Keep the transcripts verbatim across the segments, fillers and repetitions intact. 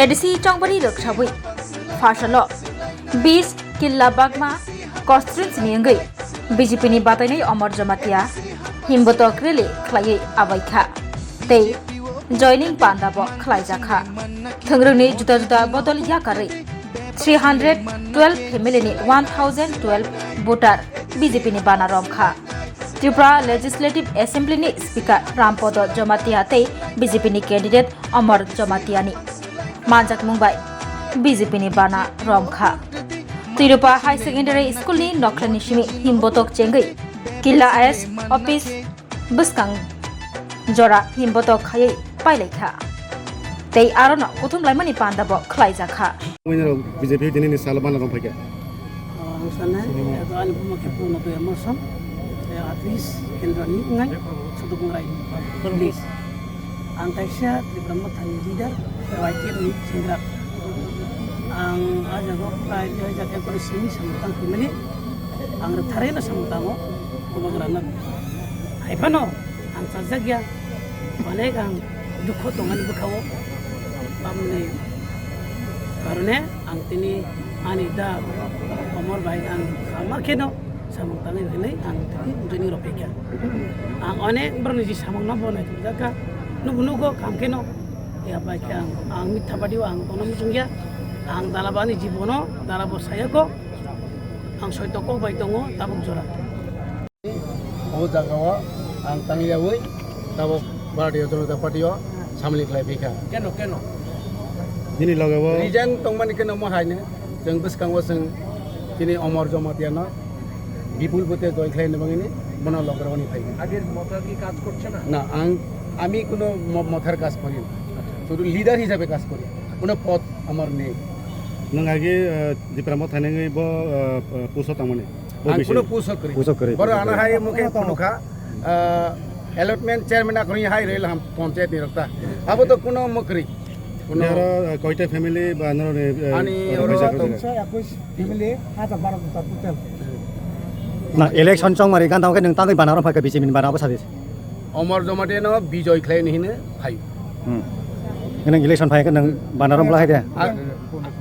A D C chongbari rwksawi pharsalo bis killa bagma constituency ni wngwi B J P ni batainai Omor Jamatia himbotok rally khlaiwi abaikha tei joining panda bo khlaijakha. Thwngrwngni juda juda bodol yakarwi three hundred twelve family ni one thousand twelve voter B J P ni bana romkha. Tripura Legislative Assembly ni Speaker Rampodo Jamatia tei B J P ni candidate Omor Jamatia ni manjakmung bai B J P ni bana romkha. Tirupa High Secondary School ni nokhlani simi himbotok chengwi Killa I A S office bwskang jora himbotok khaiwi pailaikha tei arono kuthum laimani panda bo khlaijakha. Winner B J P tini ni salo bana romphai kha. Ang sanai, ito ani buma khe puno to emotion, at least kendra ni ngai, sudu ngai, please. Ang kaisa Tipra Mothani leader, Y T F ni sengkrak. Ang ajago kai jai jake kore simi samtang kimani, ang rethare na samtango, kubagra na. Hai phano, ang chajak ya, onek ang dukho tongani bwkhao, tamni karone ang tini ani da Omor bai ang kama kheno samung tangwi hwnwi ang tini joining rok phaikha. Ang onek borokni je samung no bo naithojakha, nugo nugo kam kheno ya bai khe ang, ang mitha badi o ang kono muchungya, ang dala bani jibono dala bo sayako, ang soito kok bai tongo tabuk jora. O jagao ang tangliyaui tabuk Bharatiya Janata Party o samli khlai phaikha. Keno, keno? Nini loge o reason tongmani keno mo haino, chwng bwskango chwng chini Omor Jamatia no bipul vote joy khlaina bagwini bono loge rwni phaikha. আগের মতো কি কাজ করছে না? না, ang, আমি কোনো ম-, মথার কাজ করি না। শুধু লিডার হিসাবে কাজ করি, কোনো পদ আমার নেই। Nwng age, ah, Tipra Motha ni wngwi bo, ah, ah, puso tangmani? Ang kuno puso kwrwi. Puso kwrwi, boro puso ano kwrwi. Hai mukhe phunukha, ah, allotment chairman akhorni hai rel ham panchayat ni rokta. Abo to kuno mukri. Kuno aro, ah, koita family ba noro ni, ah, ani oro oro tongsa ekwis family hajar baro juta total. Na election chongmari ganda khe nwng tangwi bana oro phaikha B J P ni bana abo sadi. Omor Jamatia no bijoy khlai ni hino phai. Hmm. Nwng election phaikha nwng bana oro bwlai de.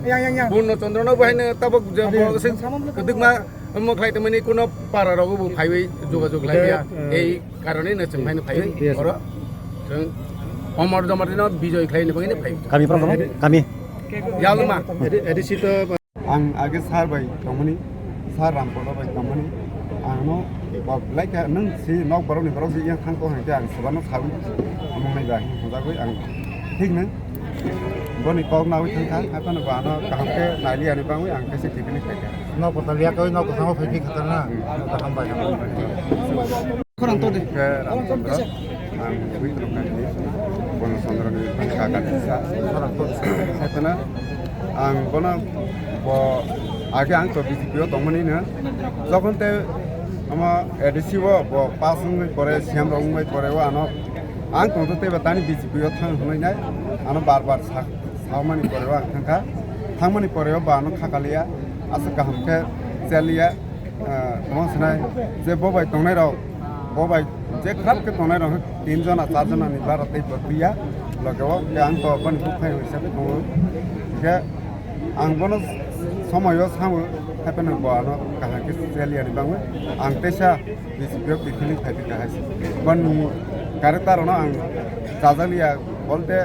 Yang, yang, yang. Purno Chandra no bahai no tabuk je abo bo se kwdwkma Omo khlai tongmani kuno para rogo bo phaiwi jogajog khlai ya. Eh, ei karone no chwng haino phaiwi yes, oro chwng Omor Jamatia no bijoy khlai ni bagwi no phai. Kami pura tong? Kami. Yalma. Edi, edi sito. Ang age sir bai tongmani, sir Rampodo bai tongmani. Ang no bo lai kha nwng si nok borok ni borok si yang thang ko hai khe ang swbano sawi. Among nai bai hojagwi ang thik nang. Boni kok nawi thang kha, haphano bo ano kaham khe nai li ani bangwi ang khe se T V ni khlai kha. Nok kwtal ya koi nok kwchangma phai phi khatar na. Nok kaham bai. Khorang to de. Khe Ramchandra, ang Witro Kandi, Bono Chandra ni kaka kisa. Khorang to de. Khetana ang bono bo age ang to B J P o tongmani no. Jokhon te ama A D C o bo pass wngwi pore, C M rok wngwi pore o ano ang tongto tei ba tani B J P o thang hwnwi nai ano bar bar sak. Thangmani pore o ang thangkha, thangmani pore o bo ano khakaliya, aswk kaham khe chaliya, ah, tongma swnai je bo bai tongnai rok, bo bai je khrap khe tongnai rok tin jona char jona ni bara tei bo twiya, loge o khe ang to boni buphai rok hisabe tongo, hingkhe ang bono somoi o samo, haiphano bo ano kaham khe chaliya ni bagwi ang teisa. B J P o kiphilwi phai phi kahai se. Ban character no ang chajak liya bolte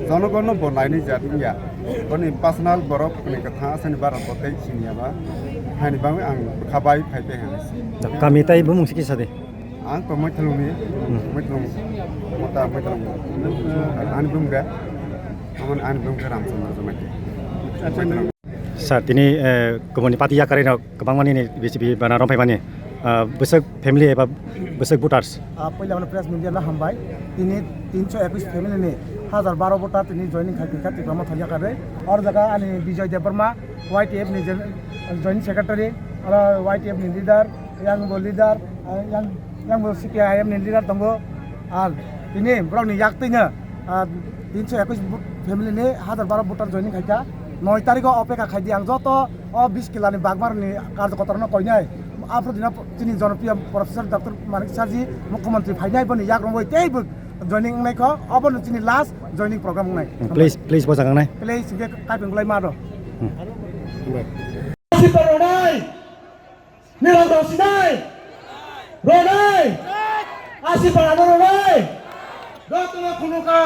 jonogon no bo naini jat wngya. Boni personal borok ni kwthang asani bara bo tei siniya ba. Haini bagwi ang khabai phai tei hai se. Kami tai bumung si kisa de. Ang to Maithalung ni, hmm. Maithalung, mota Maithalung. Ani bumung de, amon ani bumung de Ramchandra Jamatia. Maithalung. Sir, tini, eh, kubuni party yakarino kwbangma nini B J P bana romphaimani, ah, bwswk family eba bwswk voters? Ah, puila hwnwi press media no hambai. Tini tinso ekwis family ni hajar baro voter tini joining khai tongkha Tipra Motha yakarwi. Oro jaga ani Bijoy Debbarma, Y T F ni gen-, joint secretary, oro Y T F ni leader, yang bo leader, ah, yang, yang bo C P I M ni leader tongo. Ar tini borok ni yak twi no, ah, tinso ekwis bu-, family ni hajar baro voter joining khaikha. Noi tarikh o opekha khaidi ang joto o bis kila ni bagmar ni karjokotor no koinai. Aphuru dino chini jonopriyo Professor Doctor Manik Saha ji mukhyamantri phainai boni yak rwngwi tei bo Joining wngnai kho, obo no chini last joining program wngnai. Hmm, please, please, bo jaga wngnai. Please, hingke kaipeng glai ma rw. Hmm. Asi para ronai, nirok rok sinai, ronai, asi para no ronai, dotono khunuka,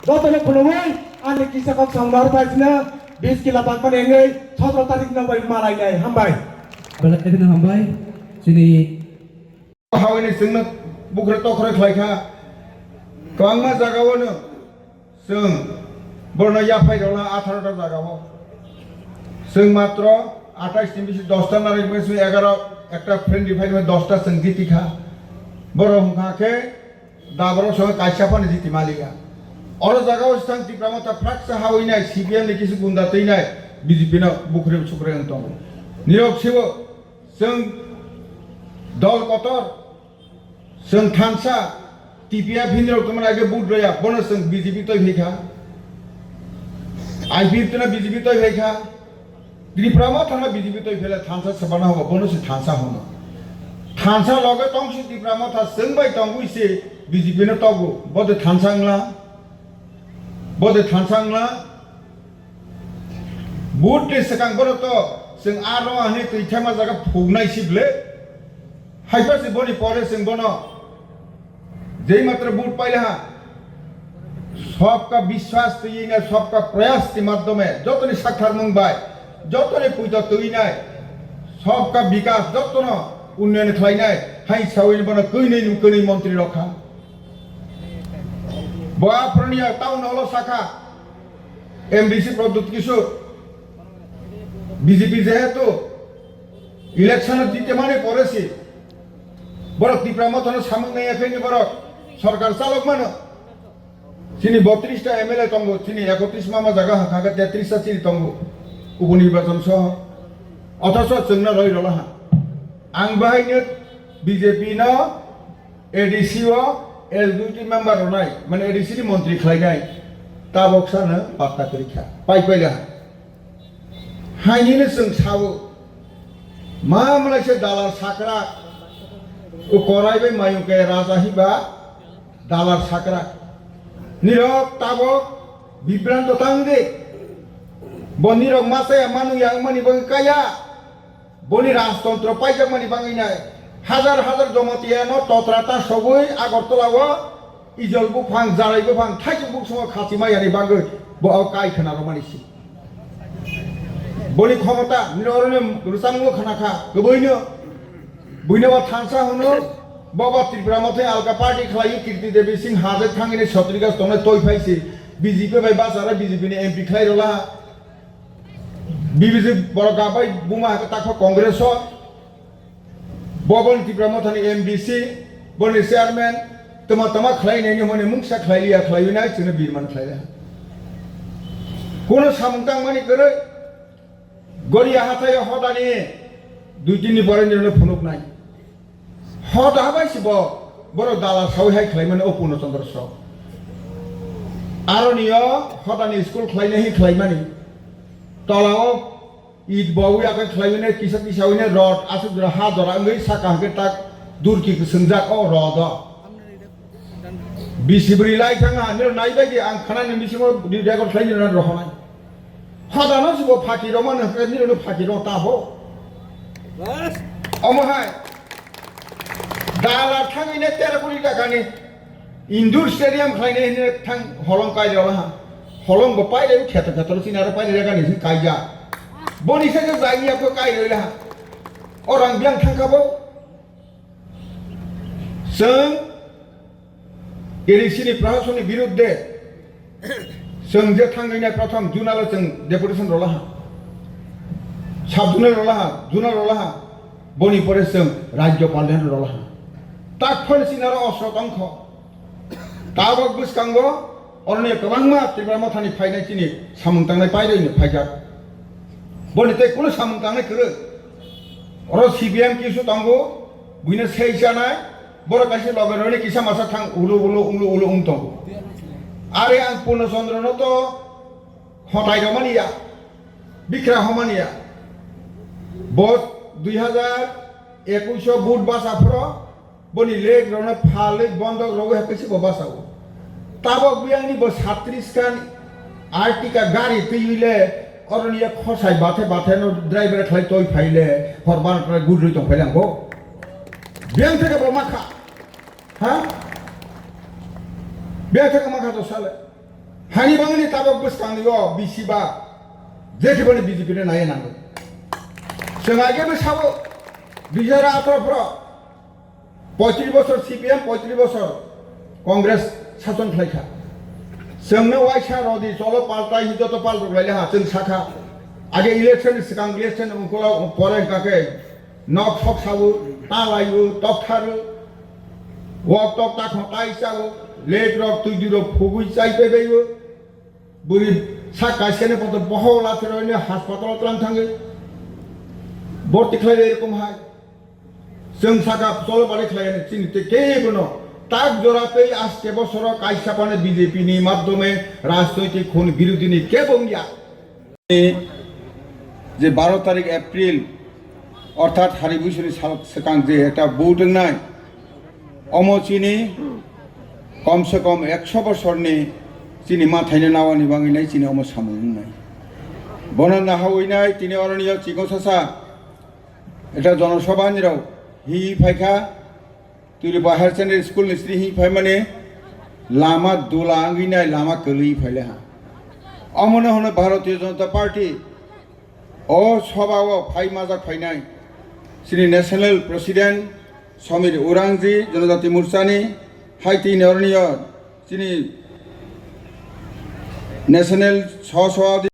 dotono khunugwi, ani kisa kok sambar paisina, bis kila bakmani wngwi, sotro tarik no bai malai nai, hambai. Belai kheno hambai, chini Hawini chwngno bukhre tokhre khlai kha. Kwbangma jagao no chwng borno yaphai rwla atharo ta jagao. Chwng matro athais ni bisi dosta narwk bisi egaro ekta friendly fight bai dosta chwng jiti kha. Borok hwnkha khe da borok song kaisa phano jiti maliya. Oro jagao swthang Tipra Motha phraksa hawinai C P M ni kisu gunda twinai B J P no bukhre sukhre wng tongo. Nirok sibo Chwng dol kotor, chwng thansa, T P F hinwi rok tongmani age vote rwya, bono chwng B J P toi phaikha. I P F tona B J P toi phaikha. Tripura Motha no B J P toi phaile thansa se bana hobo, bono se thansa hono. Thansa loge tongsi Tripura Motha chwng bai tongwi se B J P no togo, bo de thansa wngla, bo de thansa wngla. Vote ni swkang bono to chwng aro ani twi thangma jaga phugnai si ble. Haiphar si boni pore chwng bono jei matra vote paila ha. Sabka biswas twi na sabka prayas ni madhyome jotoni saktharmung bai, jotoni puito twi nai, sabka bikas jotono unnayan khlainai hai sawi bono kwnwi nung kwnwi montri rokha. Bo aphuruni ya town hall o sakha. M D C Pradyut Kishore, B J P jehetu election o jite mani pore si, borok Tipra Motha no samung nai yakhaini borok sorkar chalok mano. Chini botris ta M L A tongo, chini ekotris mama jaga hakha khe tetris ta chini tongo, upo nirbachon soho. Othocho chwngno roi rola ha. Ang bahaino B J P no A D C o executive member rwnai, mane A D C ni montri khlainai, tabok sano patta kwrwi kha, pai paila. Hainino chwng sao, ma mlaisa dalal sakra, o korai bai mayung kaya raja hiba dalal sakra. Nirok tabok bibranto tang de, bo nirok ma chaya manu ya wngmani bagwi kaya. Boni rajtontro paijakmani bagwi nai hajar hajar Jamatia no totra ta sogwi Agartala o ijol buphang, jarai buphang, thaisuk buksongo khachima yani bagwi bo o kai khna romani si. Boni khomota nini oro ni rwchapmung khna kha, kwbwi no buino bo thansa hwno, bo bo Tripura Motha ni alka party khlai Kirti Devi Singh hajak thangwi ni Chhattisgarh tongnai toi phai si B J P bai bachara B J P ni M P khlai rwla. B B C borok gabai buma hai takha Congress o, bo boni Tipra Motha ni M D C, boni chairman, tama tama khlai nai ni hwnwi mungsa khlai liya, khlai nai chwngno birman khlai ya. Kuno samung tangmani kwrwi, Goria hathai o hodani dui tin ni pore nirno phunuk nai. Hoda bai si bo, borok dalal sawi hai khlai mani o Purno Chandra Sro. Aroni o hodani school khlai nai hi khlai mani. Tola o it bo wi akai khlai mani kisa kisa wini rod asuk jora ha jora wngwi saka hwnkhe tak durki kwswngjak o rod o. Bisi bwrwi lai thang ha, nirok nai bai di, ang khana ni bisingo di record khlai nirok rohonai. Hoda no si bo phaki rok mano hwnkhe nirok no phaki rok ta bo. Omo hai. Dala thangwi ne tero kori taka ni indoor stadium khlai ne hine thang holong kai rok ha. Holong bo pai rok kheto kheto chini aro pai rok ni kaija. Boni se je jai ya ko kai rok ha. Orang biang thang ka bo. Chwng A D C ni prasasoni birudde chwng je thangwi nai prothom Junalo chwng deputation rwla ha, sub Junal rwla ha, Junal rwla ha, boni pore chwng Rajyopal den rwla ha. Tak phano chini aro osro tong kho. Tabok bwskango oroni kwbangma Tipra Mothani phainai chini samung tangnai pairwi no phaijak. Boni tei kuno samung tangnai kwrwi. Oro C P M kisu tongo, buino sei chanai, borok kaisa loge rwni kisa masa thang ulo ulo ulo ulo wng tongo. Are ang Purno Chandra no to hotai romani ya, bikra homani ya. Bo dui hajar ekush o vote basa phoro, boni leg rokno phalwi bondok rogwi hai kaisa bo basa o. Tabok biyangni bo satris khan Artiga gari twiwi le oroni ya khosai bathe bathe no driver khlai toi phai le hor barota gudrwi tong phai lang bo. Biyang theke bo makha. Ha? Biyang theke makha to sale. Hani bangni tabok bwskangni o bisi ba je thibani B J P no nai nango. Chwng age bwsao dui hajar atharo phro poitris bosor C P M, poitris bosor Congress sason khlaikha. Chwngno waisa rodi cholo paltai hi joto pal rok laile ha chwng sakha. Age election ni swkang election ni ungkula pore hwnkha khe nok sok sabu, ta laibu, tok tharu, wok tok ta khon tai chao, late rok twi di rok phugui chai pe baibu. Buri sak kaisa ni poto bohok la thero ni hospital tlang thangwi. Borti khlai erokom hai. Chwng saka cholo bari khlai ani chini te kebo no tak jora tei aste bosoro kaisa pane B J P ni madhyome rajnoitik khun birodhi ni kebo wngya. Je baro tarik April orthat hari buisoni sal swkang je ekta vote wngnai, omo chini kom se kom ekso bosorni chini mathaino nawani bangwi nai chini omo samung wngnai. Bono nahawi nai tini oroni o chikon sasa ekta jonosabha ni rok hi phaikha, Turiba Higher Secondary School ni sri hi phaimani lama dula wngwi nai lama kwlwi phaile ha. Omono hwno Bharatiya Janata Party. O sobha o phai majak phainai chini National President Samir Urangji Janajati Morchani hai tini oroni o chini National Sah Sabhapati